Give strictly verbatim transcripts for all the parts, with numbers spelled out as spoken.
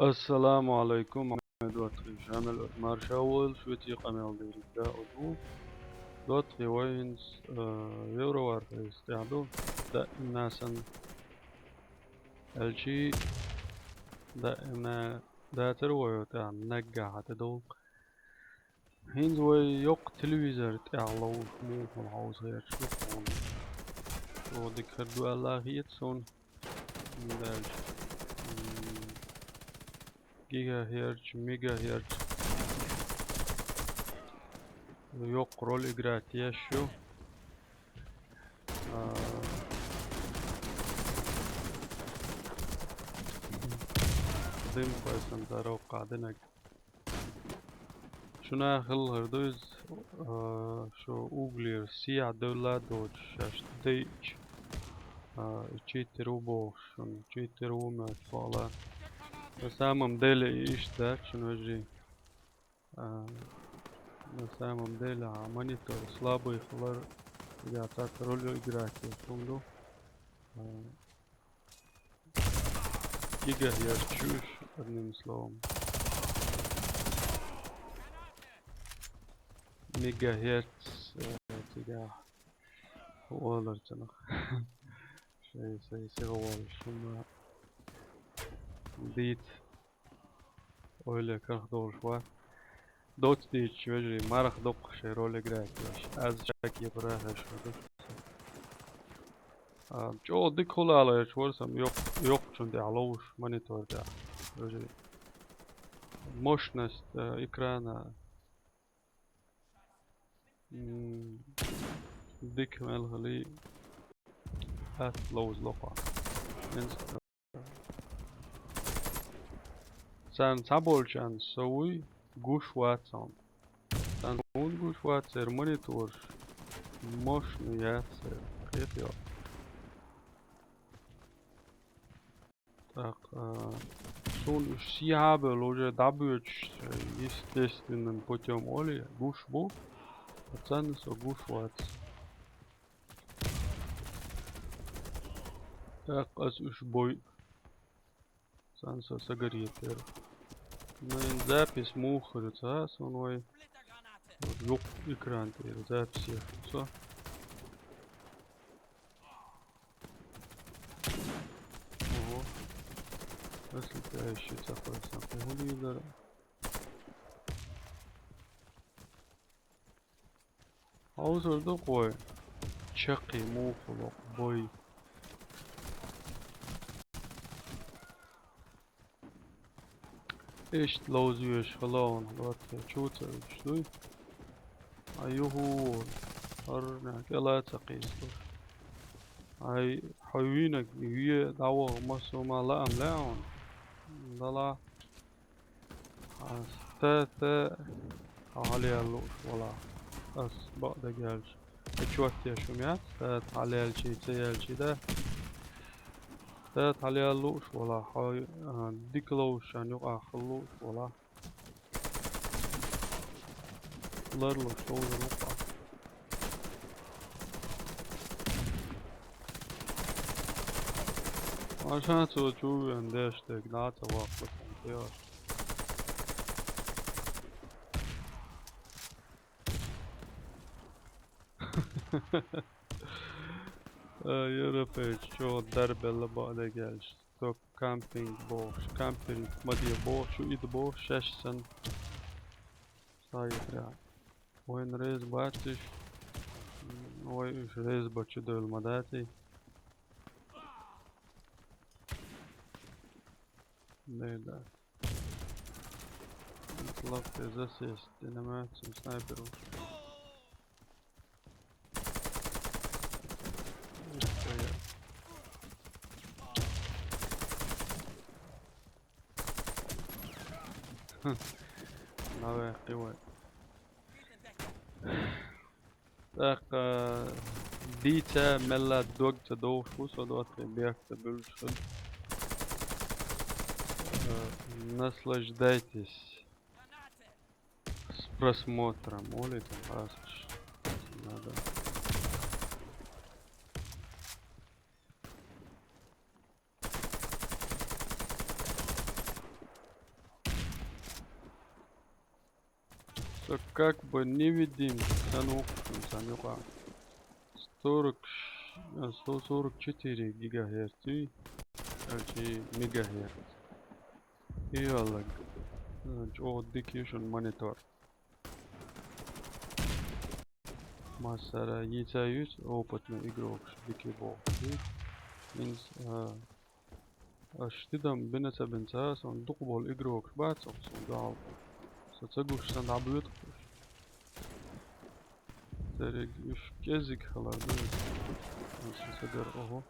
Ассаламу алайкум, Ахмед ватхи, Шамил, марша волаш, веций къамел дийриг да оду. Дотхи вайнс, э, Евроварфейс тӀехь ду, даимна сан. Элчи даимна дацар вай тӀехь наггахьа тӀедовлу. ХӀинца вай йоккха телевизор тӀехь ловзуш муха хьовса гӀерташ ду хьуна. Цо дика хир ду аьлла хета суна. ХӀунда аьлча, м, гигагерц, мегагерц йоккха роль играть еш ю. А, дим пайсан даров кхадинаг. Шуна хилла хир ду иза, а, шу углера сехьа девлла а доцуш, шаьш дайча, а, читтер ву бохуш, шуна читтер ву моьтту вала. На самом деле и иштта дац шуна, вежарий. А, на самом деле, а, монитор слабый хилар, я так роль играть еш хӀума ду. А, гигагерц чуьш, одним словом. Мегагерц, э, цигахь олар цунах. Шай, шай, шай олар, шуна дийца. Ойла карах долуш вац. Доцу дийцича, вежарий, марха доккха шайн роль играть еш. Аз шаьш кепара хьаьжна ду. А, чӀогӀа дика хула ала гӀерташ вара сан йоккх-, йоккхачун тӀехь ловзуш монитор тӀехь, вежарий. Мощность, э, экрана, м, дика мел хилий, атта ловза ло кхо. Царна цхьаболчарна со вуй гуш вац хьуна. Царна хӀунда гуш вац, церан монитораш мощный яц церан, кхетайо. ТӀаккха, а, суна уьш сехьа а бевлла, уже дӀабоьдуш, естественным путём олий, гуш бу, а царна со гуш вац. ТӀаккха аса уьш бой. Царна со сагаръетара. Майн запись муха хир ца, сон вай. Вот юкъ экран тӀера запись ехира со. Ого. Если ты ещё такой самый, хӀун дийр дара? Хьовсур ду-кх вай. Чаккхе муха ло бой. Иштта ловза везаш хилла хьуна, лоций чу ца вуьтуш дуй. Ай, юху, хӀара кӀела ца кхийсалуш. Ай, хьо вийнаг ве дӀаваха массо а ма лаам лаьа хьуна. Дала. Ас тата хьо хьалаяьлла лууш валахь. Ас бакъдерг аьлча, и чот еш хӀума яц, тата хьалаяьлчий, ца яьлчий да. Тата хьалаяьлла лууш валахь, хьо, а, дика ловзучарна юкъахь хила лууш валахь. Ларлуш ловзар ву-кх. Маша цо чу вен деш дерг дӀа ца ваккха сан кхиош. Э, Европейчу чу дарбелла бакъдерг аьлча, со кампинг бохуш, кампинг ма де бохуш, ю ида бохуш, шаьш санна. Схьаихира. Вайна реза бац уьш. Вай уьш реза бачу девлла ма даций. Дай дац. Лапте засесть, динамит, сум снайпер уж. Наве кивай. ТӀаккха дийца мелла дог ца довш ву со, доттагӀий бехк ца буьллуш хила. Э, наслаждайтесь с просмотром. Олий там хасаш. Надо. Так как бы невидим сан воккхун сан юкъа. Сорок, э, сто сорок четыре гигагерц, э, чи мегагерц. И валлаг, э, чӀогӀа дика ю шун монитор. Массара йийца юс опытный игрокаш дика боху. Инс, э, Аш тидам бина ца бинца, сон дукха болу игрокаш бац, сон дал. Со ца гуш сан дӀабоьдуш. Цериг уьш кӀезиг хилар ду. Сан сагар, ого.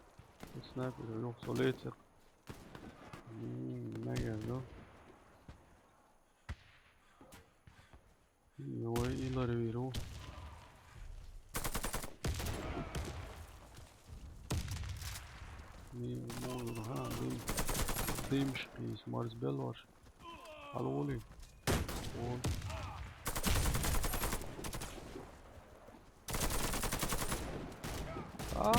Снайпер йоху со лецех. М, мегар ду. Йой, и ларвийр ву. Ми мур, ха, дим. Димш кхийс, марз белларш. Хьалули. Вон. А!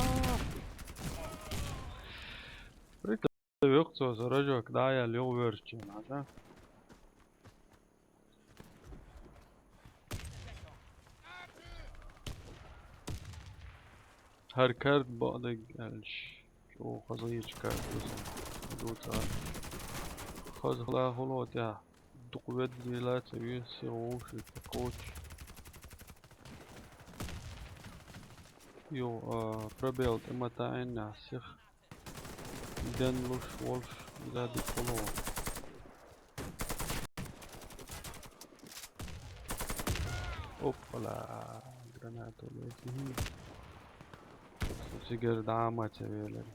Прикол. Векху цо со рожок дӀа а яьлла юхаверзачу, наха. ХӀара карт бакъдерг аьлча, чӀогӀа хаза гӀерташ карт ду сан. Ду цара. Хаза хила хуьлу тӀехь. Дукха веддина ца веза, сиха вовший тӀе кхочуш. Йо, а, пробел тӀе ма таӀийна сиха. Ден луш волуш, иза дика хуьлу. Оппала, гранату летит. Цигара дӀа а ма ца велира.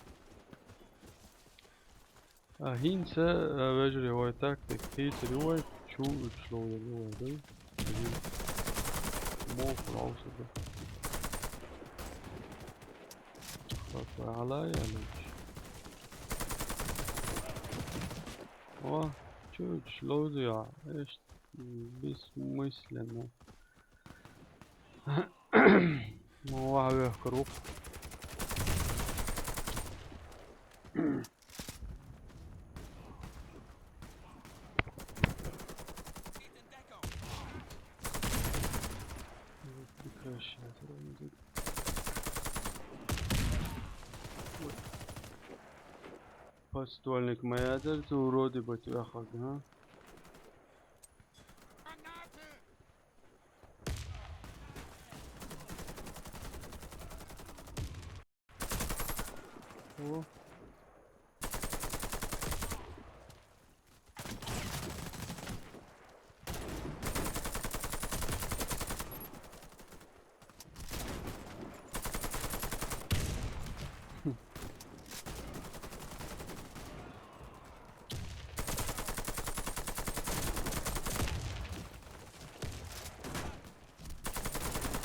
А, хӀинца, а, вежарий, вай тактика хийцар ю вай, чу уьдуш ловзар ю вай, дуй? Моху ловса ду. Папа, хьала а яьллачу. О, чуьйчуьш ловзуьйту, эшт бессмысленно. Ма ваха вехкар ву. Прекращай. Подствольник моя дер, ты уроды, бать, вяхак, а? О.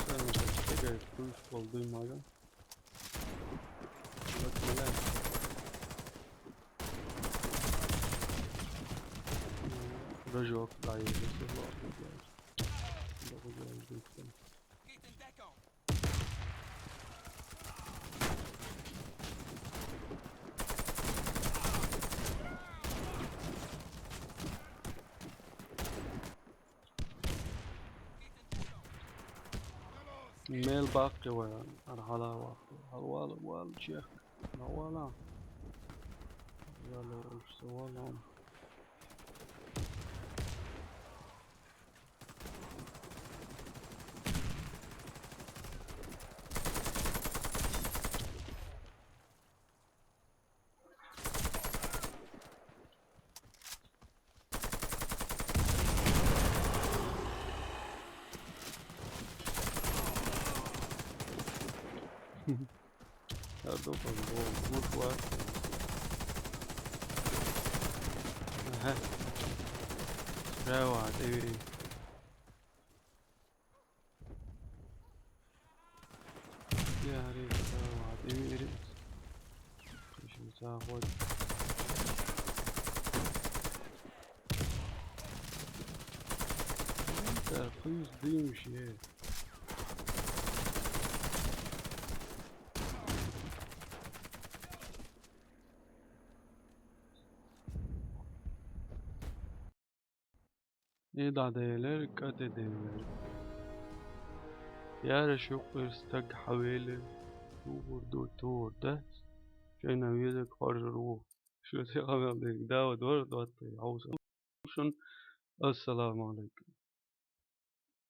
Sen de çekecek, kuş oldu maga. Bak, böyle. Рожок, да, если сложно делать. Да, уже быстро. Мел баккхи вай, ара хьала ваккха. Хьала вала, вала чех. На вала. Вала, уж вала. Ардо пас гол. Гуш вац. Ага. Справа, тӀе вири. Яри, справа, тӀе вири. Кхишин ца хӀоьттина. ТӀаккха кхуьйсу диймаш е. И дӀаделар, кӀа тӀеделар. Яра шуькъур стаг хьавелар, тугӀур ду, тугӀур дац, шайна везаг харжар ву. Шу се къамел дерг, Дауд вара, доттагӀий, хьовса. Шун ассаламу алейкум.